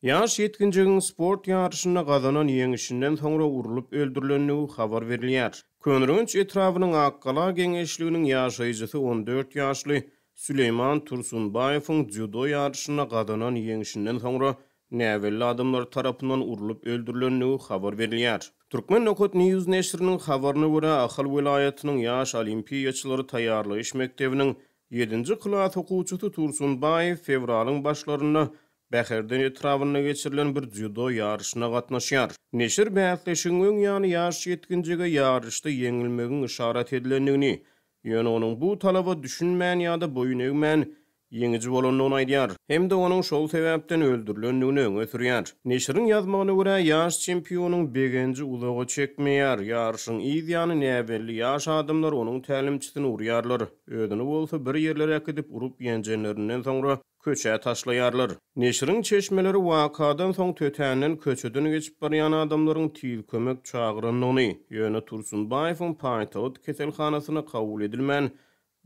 Ýaş ýetginjegiň sport ýaryşynda gazanan ýeňişinden soňra urlup öldürilendigi habar berilýär. Köneürgenç etrabynyň Akgala geňeşliginiň ýaşaýjysy 14 ýaşly Süleýman Tursunbaýewiň dzýudo ýaryşynda gazanan ýeňşinden soňra näbelli adamlar tarapyndan urlup öldürilendigi habar berilýär. Turkmen. News neşiriniň habaryna görä, Ahal welaýatynyň ýaş olimpiýaçylary taýýarlaýyş mekdebiniň ýedinji klas okuwçysy Tursunbaýew fewralyň başlarynda Bäherden etrabynda geçirilen bir dzýudo ýaryşyna gatnaşýar. Neşir bäsleşigiň öň ýany ýaş ýetginjege ýaryşda ýeňilmegiň yşarat edilendigini, ýöne onuň bu talaba düşünmän ýa-da boýun egmän, ýeňiji bolandygyny aýdýar hem-de onuň şol sebäpden öldürilendigini öňe sürýär. Neşiriň ýazmagyna görä, ýaş çempionyň begenji uzaga çekmeýär, ýaryşyň yz ýany näbelli ýaş adamlar onuň tälimçisini urýarlar, özüni bolsa bir ýerlere äkidip urup-ýenjenlerinden soňra köçä taşlaýarlar. Neşiriň çeşmeleri wakadan soň tötänden köçeden geçip barýan adamlaryň tiz kömek çagyrandygyny, ýöne Tursunbaýewiň paýtagt keselhanasyna kabul edilmän,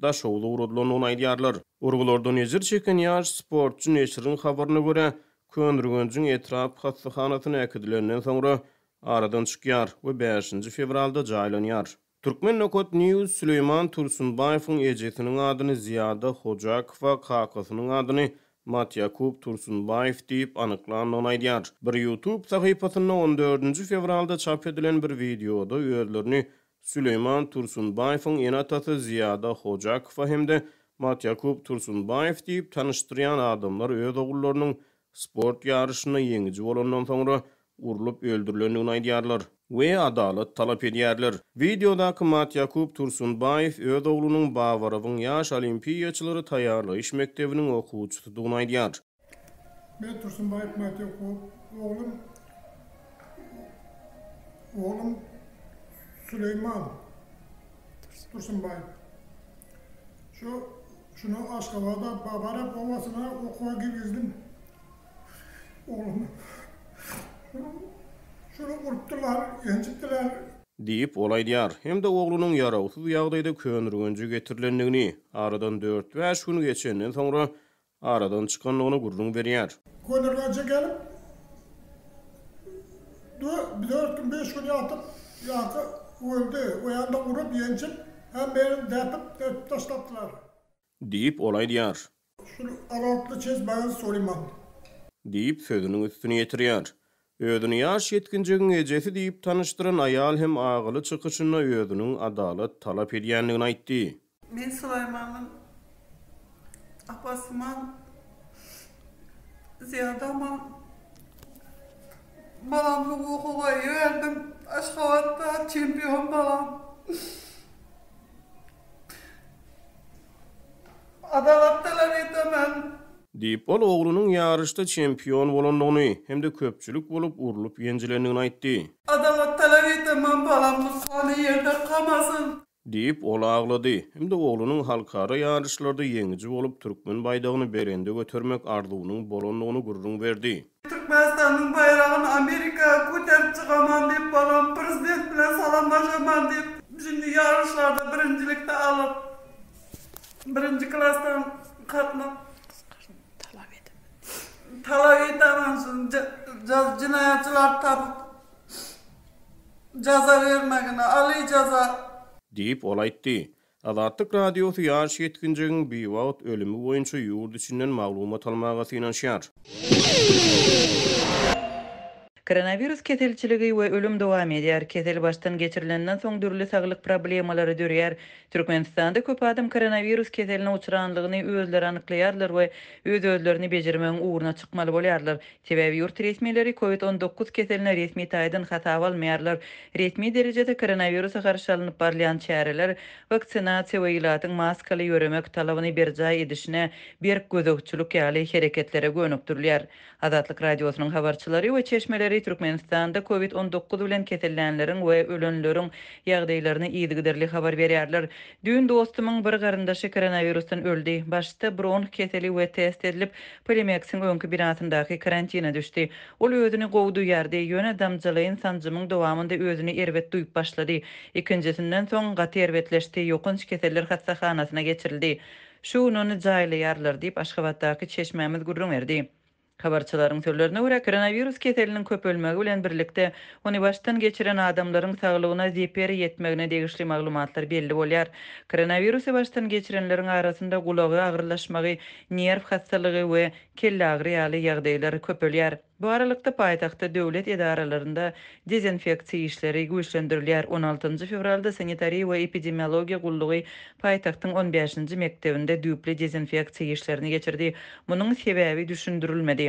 Daşoguza ugradylandygyny aýdýarlar. Urgulardan ejir çeken ýaş sportçy neşiriň habaryna görä, Köneürgenjiň etrap hassahanasyna äkidilenden soňra aradan çykýar we bäşinji fewralda jaýlanýar. Turkmen. News Süleýman Tursunbaýewiň ejesiniň adyny Ziýada Hojakowa, kakasynyň adyny Matýakup Tursunbaýew diýip anyklandygyny aýdýar. Bir YouTube sahypasynda on dördünji fewralda çap edilen bir wideoda özlerini Süleýman Tursunbaýewiň ene-atasy Ziýada Hojakowa hem-de Matýakup Tursunbaýew diýip tanyşdyrýan adamlar öz ogullarynyň sport ýaryşynda ýeňiji bolandan soňra urlup öldürilendigini aýdýarlar we adalat talap edýärler. Wideodaky Matýakup Tursunbaýew öz oglunyň Babarowyň ýaş olimpiýaçylary taýýarlaýyş mekdebiniň okuwçysydygyny aýdýar. Men Tursunbaýew Matýakup, oglum oglum Süleýman Tursunbaýew. Şu şuny Aşgabada Babarow obasyna okuwa girgizdim. Oglumy şuny urupdyrlar, ýenjipdiler. Diýip, ol aýdýar. Hem-de oglunyň ýarawsyz ýagdaýda Köneürgenje getirilendigini, aradan dört-bäş gün geçenden soňra aradan çykandygyny gürrüň berýär. Köneürgenje gelip, dört gün, beş gün ýatyp, ýaňky öldi. O ýanda urup, ýenjip, hemme ýerini depip, depip taşlapdylar. Diýip, ol aýdýar. Şul alatly çezmäňiz Solyman. Diýip, sözüniň üstüni ýetirýär. Özüni ýaş ýetginjegiň ejesi diýip tanyşdyran aýal hem agyly çykyşynda özüniň adalat talap edýändigini aýtdy. Men Sulaýmanyň apasyman, Zyýadaman. Balamny okuwa iberdim. Aşgabatda çempion balam. Adalat talap edemen. Diýip, ol oglunyň ýaryşda çempion bolandygyny hem-de köpçülik bolup urlup-ýenjilendigini aýtdy. Adalat talap edemen, balamyň gany ýerde gamasyn. Diýip, ol aglady hem-de oglunyň halkara ýaryşlarda ýeňiji bolup, türkmen baýdagyny belende götermek arzuwynyň bolandygyny gürrüň berdi. Türkmenistanyň baýragyny Amerika göterip çykaman diýip balam prezident bilen salamlaşaman diýip şindi ýaryşlarda birinjilikde alyp birinji klasdan katnap talap edeman şuny jenaýatçylary tapyp jaza bermegini aly jaza. Diýip, ol aýtdy. Azatlyk Radiosy ýaş ýetginjegiň biwagt ölümi boýunça ýurt içinden maglumat almaga synanyşýar. Koronawirus keselçiligi we ölüm dowam edýär. Kesel başdan geçirilenden soň dürli saglyk problemalary döreýär. Türkmenistanda köp adam koronawirus keseline uçranlygyny özleri anyklaýarlar we öz-özlerini bejermegiň ugruna çykmaly bolýarlar. Sebäbi ýurt resmileri Covid 19 keselini resmi taýdan hasaba almaýarlar. Resmi derejede koronawirusa garşy alnyp barylýan çäreler, waksinasiýa we ilatyň maskaly ýöremek talabyny berjaý edişine berk gözegçilik ýaly hereketlere gönükdirilýär. Azatlyk Radiosynyň habarçylary we çeşmeleri Türkmenistanda Covid 19 bilen kesellänleriň we ölenleriň ýagdaýlaryny yzygiderli habar berýärler. Düýn dostumyň bir garyndaşy koronawirusdan öldi. Başda bronh keseli we test edilip, Polimeksiň öňki binasyndaky karantina düşdi. Ol özüni gowy duýýardy, ýöne damjalaýyn sanjymyň dowamynda özüni erbet duýup başlady. Ikinjisinden soň gaty erbetleşdi, ýokanç keseller hassahanasyna geçirildi. Şu gün ony jaýlaýarlar diýip, Aşgabatdaky çeşmämiz gürrüň berdi. Habarçylaryň sözlerine görä, koronawirus keseliniň köpelmegi bilen birlikde, ony başdan geçiren adamlaryň saglygyna zeper ýetmegine degişli maglumatlar belli bolýar. Koronawirusy başdan geçirenleriň arasynda gulagy agyrlaşmagy, nerw hassalygy we kelleagyry ýaly ýagdaýlar köpelýär. Bu aralykda, paýtagtda döwlet edaralarynda dezinfeksiýa işleri güýçlendirilýär. On altynjy fewralda Sanitariýa we epidemiologiýa gullugy paýtagtyň on bäşinji mekdebinde düýpli dezinfeksiýa işlerini geçirdi. Munuň sebäbi düşündirilmedi.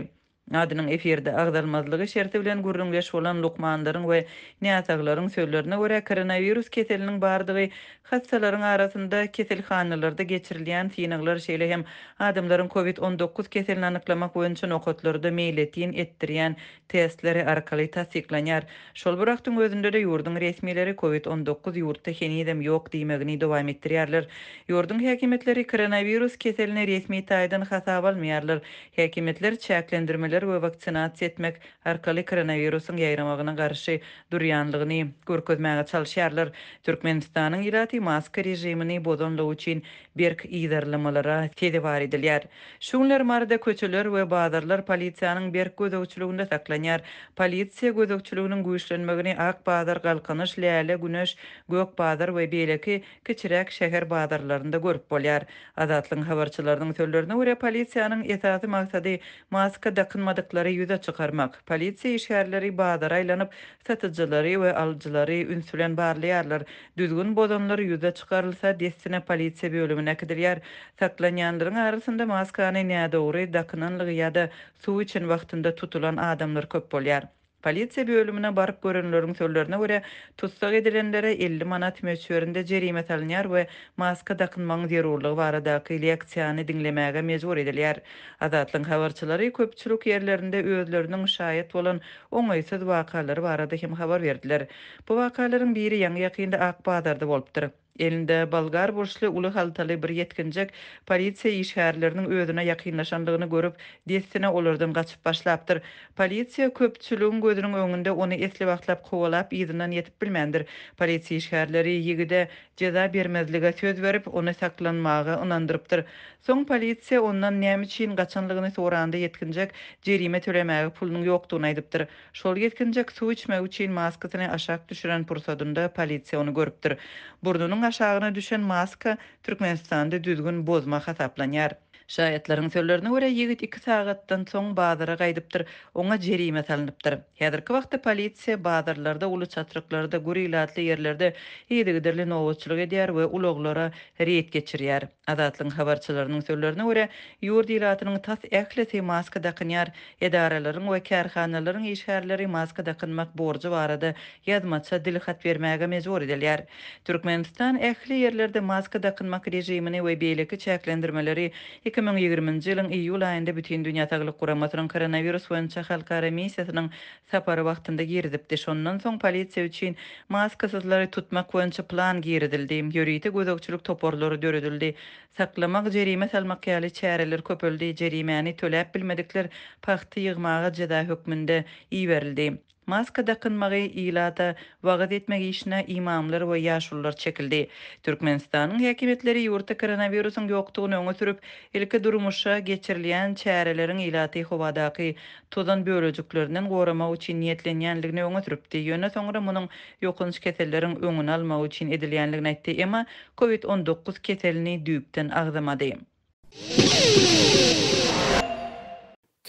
Adynyň efirde agzalmazlygy şerti bilen gürrüňdeş bolan lukmanlaryň we näsaglaryň sözlerine görä, koronawirus keseliniň bardygy hassalaryň arasynda keselhanalarda geçirilýän synaglar, şeýle hem adamlaryň covid 19 keselini anyklamak boýunça nokatlarda meýletin etdirýän testleri arkaly tassyklanýar. Şol bir wagtyň özünde-de ýurduň resmileri covid 19 ýurtda henizem ýok diýmegini dowam etdirýärler. Ýurduň häkimiýetleri koronawirus keselini resmi taýdan hasaba almaýarlar. Häkimiýetler çäklendirmeler we waksinasiýa etmek arkaly koronawirusyň ýaýramagyna garşy durýanlygyny görkezmäge çalyşýarlar. Türkmenistanyň ilaty maska režimini bozanlygy üçin berk yzarlamalara sezewar edilýär. Şu günler Maryda köçeler we bazarlar polisiýanyň berk gözegçiliginde saklanýar. Polisiýa gözegçiliginiň güýçlenmegini Ak bazar, Galkynyş, Läle, Güneş, Gök bazar we beýleki kiçiräk şäher bazarlarynda görüp bolýar. Azatlygyň habarçylarynyň sözlerine görä, polisiýanyň esasy maksady maska dakynmadyklary ýüze çykarmak. Polisiýa işgärleri bazara aýlanyp, satyjylary we alyjylary üns bilen barlaýarlar. Düzgün bozanlar ýüze çykarylsa, dessine polisiýa bölümine äkidilýär. Saklanýanlaryň arasynda maskany nädogry dakynanlygy ýa-da suw içen wagtynda tutulan adamlar köp bolýar. Polisiýa bölümine baryp görenleriň sözlerine görä, tussag edilenlere 50 manat möçberinde jerime salynýar we maska dakynmagyň zerurlygy baradaky leksiýany diňlemäge mejbur edilýär. Azatlygyň habarçylary köpçülik ýerlerinde özleriniň şaýat bolan oňaýsyz wakalary barada hem habar berdiler. Bu wakalaryň biri ýaňy-ýakynda Ak bazarda bolupdyr. Elinde bolgar burçly uly haltaly bir ýetginjek polisiýa işgärleriniň özüne ýakynlaşandygyny görüp, dessine olardan gaçyp başlapdyr. Polisiýa köpçüligiň gözüniň öňünde ony esli wagtlap kowalap, yzyndan ýetip bilmändir. Polisiýa işgärleri ýigide jeza bermezlige söz berip, ony saklanmaga ynandyrypdyr. Soň polisiýa ondan näme üçin gaçanlygyny soranda ýetginjek jerime tölemäge pulunyň ýokdugyny aýdypdyr. Şol ýetginjek suw içmek üçin maskasyny aşak düşüren pursadynda polisiýa ony görüpdir. Burnunyň aşagyna düşen maska Türkmenistanda düzgün bozma hasaplanýar. Şaýatlaryň sözlerine görä, ýigit iki sagatdan soň bazara gaýdypdyr, oňa jerime salnypdyr. Häzirki wagtda polisiýa bazarlarda, uly çatryklarda, gür ilatly ýerlerde yzygiderli nobatçylyk edýär we ulaglara reýd geçirýär. Azatlygyň habarçylarynyň sözlerine görä, ýurt ilatynyň tas ählisi maska dakynýar. Edaralaryň we kärhanalaryň işgärleri maska dakynmak borjy barada ýazmaça dilhat bermäge mejbur edilýär. Türkmenistan ähli ýerlerde maska dakynmak režimini we beýleki çäklendirmeleri 2020-nji ýylyň iýul aýynda Bütindünýä Saglyk Guramasynyň koronawirus boýunça halkara missiýasynyň sapary wagtynda girizipdi. Şondan soň polisiýa üçin maskasyzlary tutmak boýunça plan girizildi, ýörite gözegçilik toparlary döredildi. Saklamak, jerime salmak ýaly çäreler köpeldi, jerimäni töläp bilmedikler pagta ýygmaga jeza hökmünde iberildi. Maska dakynmagy ilata wagyz etmek işine ymamlar we ýaşulular çekildi. Türkmenistanyň häkimiýetleri ýurtda koronawirusyň ýokdugyny öňe sürüp, ilki durmuşa geçirilýän çäreleriň ilaty howadaky tozan bölejiklerinden goramak üçin niýetlenýändigini öňe sürüpdi, ýöne soňra munuň ýokanç keselleriň öňüni almak üçin edilýändigini aýtdy, emma covid 19 keselini düýpden agzamady.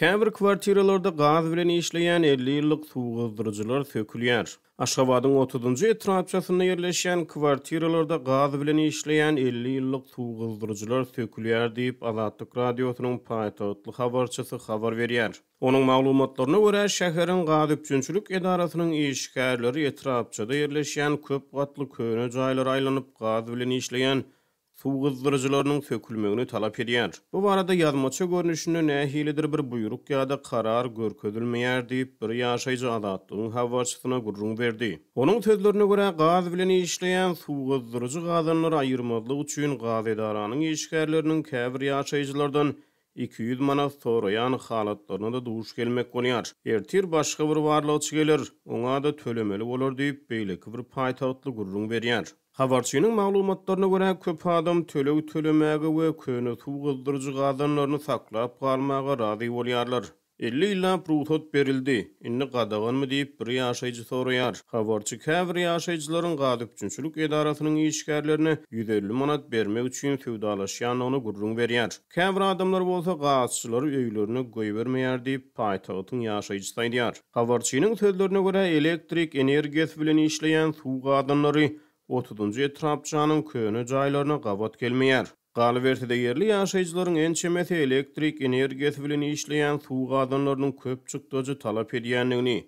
Käbir kwartiralarda gaz bilen işleýän 50 ýyllyk suw gyzdyryjylar sökülýär. Aşgabadyň otuzynjy etrapçasynda ýerleşýän kwartiralarda gaz bilen işleýän 50 ýyllyk suw gyzdyryjylar sökülýär diýip, Azatlyk Radiosynyň paýtagtly habarçysy habar berýär. Onuň maglumatlaryna görä, şäheriň gaz üpjünçilik edarasynyň işgärleri etrapçada ýerleşýän köp gatly köne jaýlara aýlanyp, gaz bilen işleýän suw gyzdyryjylarynyň sökülmegini talap edýär. Bu barada ýazmaça görnüşinde nähilidir bir buýruk ýa-da karar görkezilmeýär diýip, bir ýaşaýjy Azatlygyň habarçysyna gürrüň berdi. Onuň sözlerine görä, gaz bilen işleýän suw gyzdyryjy gazanlary aýyrmazlyk üçin gaz edaranyň işgärleriniň käbir ýaşaýjylardan 200 manat soraýan halatlaryna-da duş gelmek bolýar. Ertir başga bir barlagçy geler, oňa-da tölemeli bolar diýip, beýleki bir paýtagtly gürrüň berýär. Habarçynyň maglumatlaryna görä, köp adam töleg tölemäge we köne suw gyzdyryjy gazanlaryny saklap galmaga razy bolýarlar. 50 ýyllap rugsat berildi, indi gadaganmy diýip, bir ýaşaýjy soraýar. Habarçy käbir ýaşaýjylaryň gazüpjünçilik edarasynyň işgärlerine 150 manat bermek üçin söwdalaşýandygyny gürrüň berýär. Käbir adamlar bolsa gazçylary öýlerine goýbermeýär diýip, paýtagtyň ýaşaýjysy aýdýar. Habarçynyň sözlerine görä, elektrik energiýasy bilen işleýän suw gazanlary otuzynjy etrapçanyň köne jaýlaryna gabat gelmeýär. Galyberse-de, ýerli ýaşaýjylaryň ençemesi elektrik energiýasy bilen işleýän suw gazanlarynyň köp çykdajy talap edýändigini,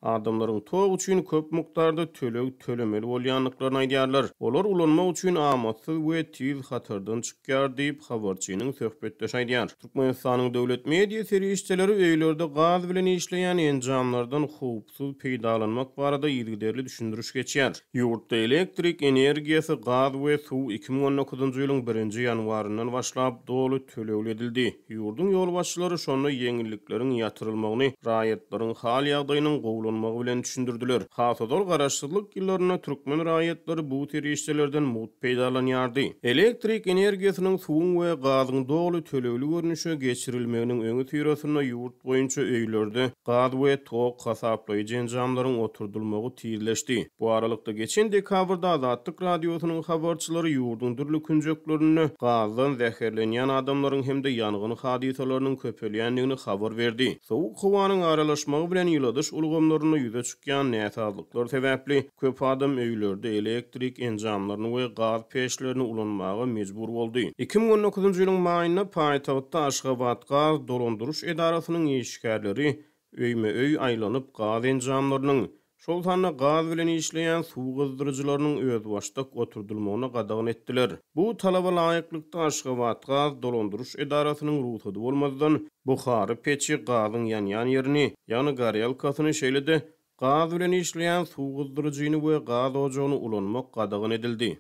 adamlaryň tok üçin köp mukdarda töleg tölemeli bolýandyklaryny aýdýarlar. Olar ulanmak üçin amatsyz we tiz hatardan çykýar diýip, habarçynyň söhbetdeşi aýdýar. Türkmenistanyň döwlet media serişdeleri öýlerde gaz bilen işleýän enjamlardan howpsuz peýdalanmak barada yzygiderli düşündiriş geçýär. Ýurtda elektrik energiýasy, gaz we suw 2019-njy ýylyň birinji ýanwaryndan başlap doly tölegli edildi. Ýurduň ýolbaşçylary şonda ýeňillikleriň ýatyrylmagyny raýatlaryň hal-ýagdaýynyň gowulanmagy bilen düşündirdiler. Has ozal garaşsyzlyk ýyllarynda türkmen raýatlary bu serişdelerden mugt peýdalanýardy. Elektrik energiýasynyň, suwuň we gazyň doly tölegli görnüşe geçirilmeginiň öňüsyrasynda ýurt boýunça öýlerde gaz we tok hasaplaýjy enjamlaryň oturdylmagy tizleşdi. Bu aralykda, geçen dekabrda Azatlyk Radiosynyň habarçylary ýurduň dürli künjeklerinde gazdan zäherlenýän adamlaryň hem-de ýangyn hadysalarynyň köpelýändigini habar berdi. Sowuk howanyň aralaşmagy bilen ýyladyş ulgamlarynda ýüze çykýan näsazlyklar sebäpli, köp adam öýlerde elektrik enjamlaryny we gaz peçlerini ulanmaga mejbur boldy. 2019-njy ýylyň maýynda paýtagtda Aşgabatgaz dolandyryş edarasynyň işgärleri öýme-öý aýlanyp, gaz enjamlarynyň, şol sanda gaz bilen işleýän suw gyzdyryjylarynyň özbaşdak oturdylmagyny gadagan etdiler. Bu talaba laýyklykda, Aşgabatgaz dolandyryş edarasynyň rugsady bolmazdan, buhary peçi, gazyň ýanýan ýerini, ýagny gorelkasyny, şeýle-de gaz bilen işleýän suw gyzdyryjyny we gaz ojagyny ulanmak gadagan edildi.